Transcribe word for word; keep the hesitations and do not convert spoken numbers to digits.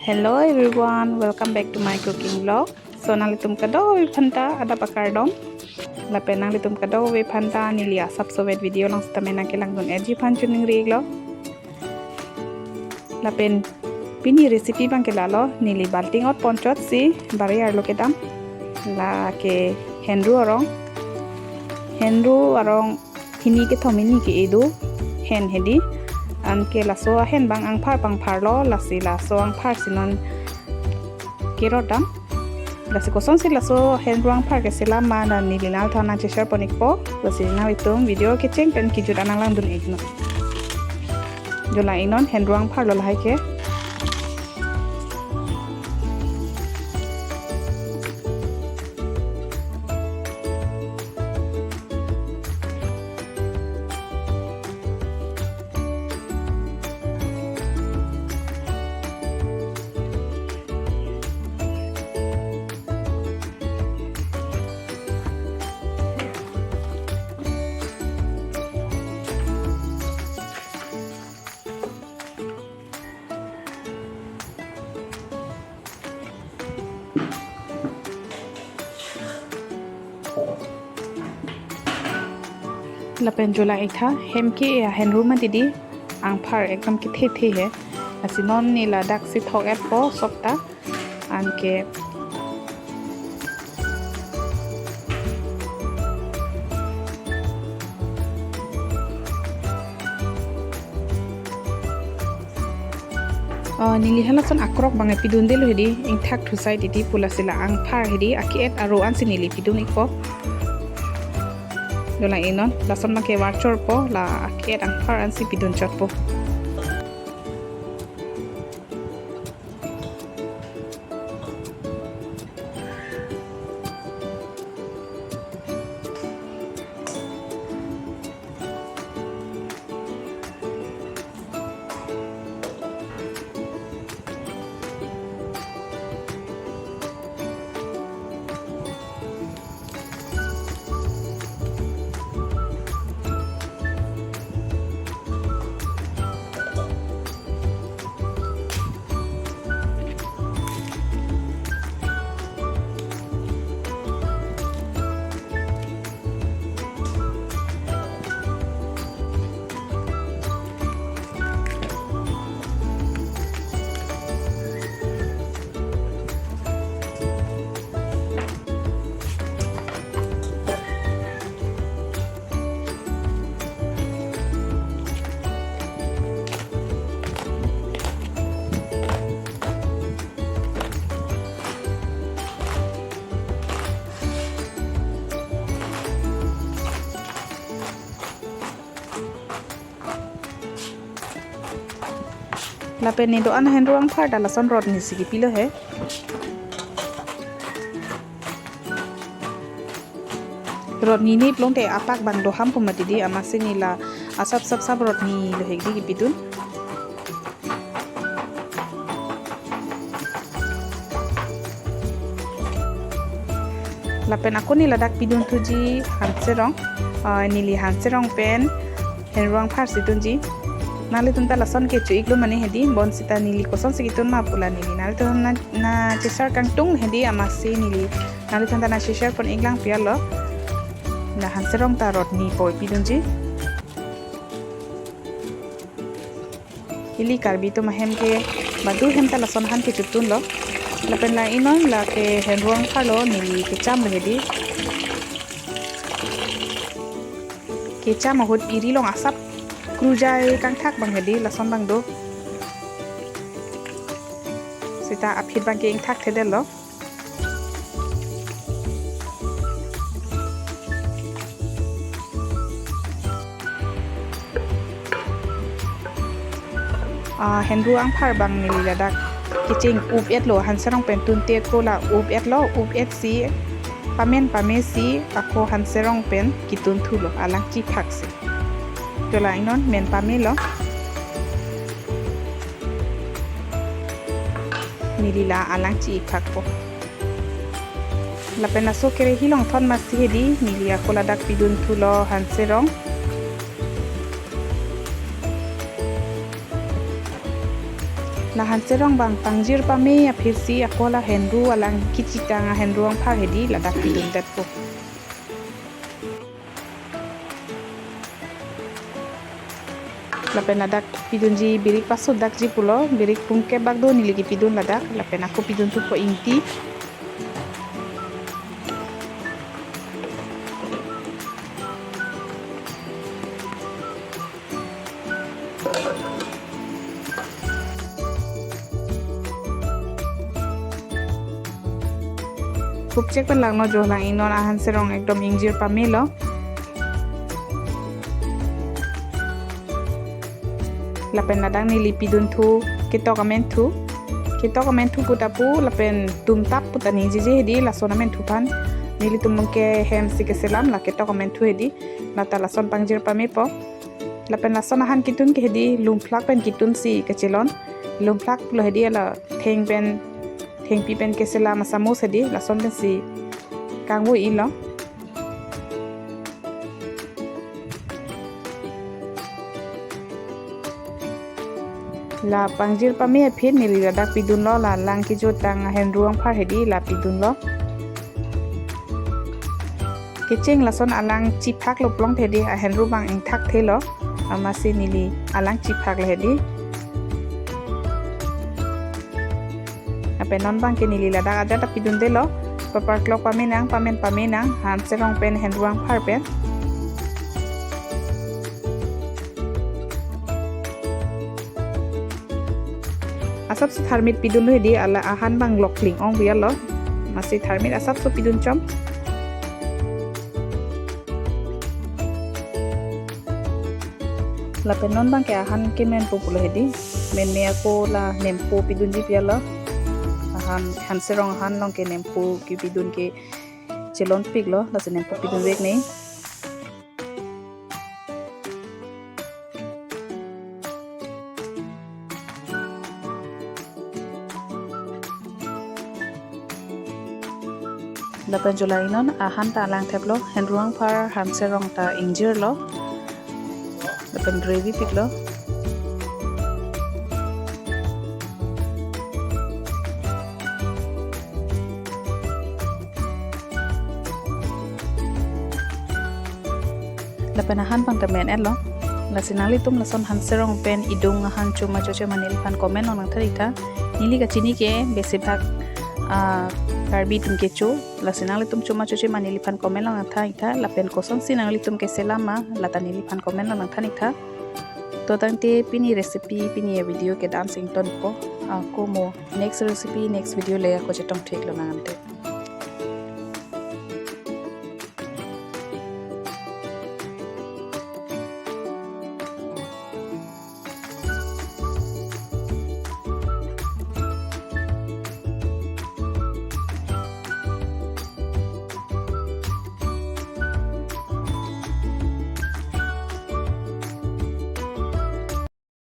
Hello everyone, welcome back to my cooking vlog. So nanglitum kadokave aphanta adap akardom. Lapen nanglitum kadokave aphanta neli asapso vet video along sitame nangkelangdun-etji aphan choningri-iklo. Lapen pini recipe abangke lalo, neli balting ot ponchotsi bari arlo kedam. Lake henru arong. Henru arong hini kethom hini ke-e do hen hedi. Anke laso ahen abang angphar pangpharlo, lasi laso angpharsi non kerot dam. Lasi kosonsi laso henru angphar keselam ma dan neli nanglitumphan nangche-share pon-ikpo. Lasi nanglitum video kecheng pen kejut an nanglangdun-iknon. Jo la-inon henru angpharlo lahai ke. Lapen jo la-iktha, hem ke-e ahenru mati di, angphar ekdom kethethe he. Lasi non ne ladaksi thok-etpo sopta. Anke Oh, neli halason akrok abang pidundelo hedi, ingthak thusai titi pu, lasi la angphar hedi, ake-et aro ansi neli pidun-ikpo. Jo la-inon, lason abangke varchorpo, la ake-et angphar ansi pidunchotpo. Lapen ne do-an henru angphar ta lason rotni si kepilo he. Rotni ne plongte apak abang do ham pu mati di, amatsi ne la asap sap sap rotni lo hedi kepidun. Lapen ako ne ladak pidunthuji hanserong, ah, neli hanserong pen henru angphar si tunji. Nanglitum ta lason kecho-iklo mane hedi, bonsita neli kosonsi ketun ma pu la neli nanglitum na, nangche-share kangtung hedi, amatsi neli nanglitum ta nangche-share pon-iklang pialo. La hanserong ta rotni poi pidunji. Ili Karbi atum ahem ke badu hem ta lason aphan kechotunlo. Lapen la-inon, lake henru angpharlo, neli kechamlo hedi. Kecham ahut eri along asap krujai kangthak abang hedi, lason abang do. Seta aphi abangke ingthakthedetlo. Ah, henru angphar abang neli ladak kecheng up-etlo, hanserong pen tunte ako la up-etlo, up-etsi pamen pamesi ako hanserong pen ketunthulo, alangchik phak si. Jo la-inon men pamelo. Neli la alangchik phakpo. Lapen laso kerahi along thon masi hedi, neli ako ladak pidunthulo hanserong. La hanserong bang pangjir pame aphi si ako la henru alang kechitang ahenru angphar hedi ladak pidun detpo. Lapen ladak pidunji birik pasut dakji pulo, birik pungkep bak do neli kepidun ladak, lapen ako pidunthupo ingti. Kupchek pen langno jo lang, ingnon ahanserong ekdom ingjir pamelo. Lapen ladak neli pidunthu ketok amenthu. Ketok amenthu puta pu lapen tumtap puta ningjeje hedi lason amenthu aphan. Nelitum nung ke hem si keselam la ketok amenthu hedi. Lata lason pangjir pamepo. Lapen lason ahan kitun ke hedi lumphlak pen kitun si kachelon. Lumphlak pulo hedi la theng pen, thengpi pen keselam asamus hedi, lason pen si kangvoi-ilo. La pangjir pame aphi neli ladak pidunlo, la lang kejutang ahenru angphar hedi la pidunlo. Kecheng lason alang chiphak lo plong hedi, ahenru bang ingthak thelo, amatsi neli alang chiphak le hedi. Lapen non bang ke neli ladak ajat ta pidundelo, paparklok pame nang, pamen pame nang, hanserong pen henru angphar pen. Asapso tharmit pidunlo hedi, ala ahan bang lok kling ong bialo. Amatsi tharmit asapso pidun chom. Lapen non bang ke ahan kemenpo pulo hedi. Menme ako la nempo pidunji bialo. Ahan, hanserong ahan along ke nempo kepidun ke chelonpiklo, lasi nempo pidunvek ne. Lapen jo lang ingnon ahan ta langtheplo, henru angphar hanserong ta ingjirlo. Lapen gravy piklo. Lapen ahan bang ta men-etlo. Lasi nanglitum lason hanserong pen idung ahan choma choche ma neliphan comment along nangthan-ik tha. Neli kachini ke besibhag, ah, Karbi atum kecho. Lasi nanglitum choma choche ma neliphan comment along nangthan-ik tha. Lapen kosonsi nanglitum keselam ma lata neliphan comment along nangthan-ik tha. To tangte pini recipe, pini avideo ke la-an si ingtonpo. Ako mo next recipe, next video le ako chetong theklo nang ante.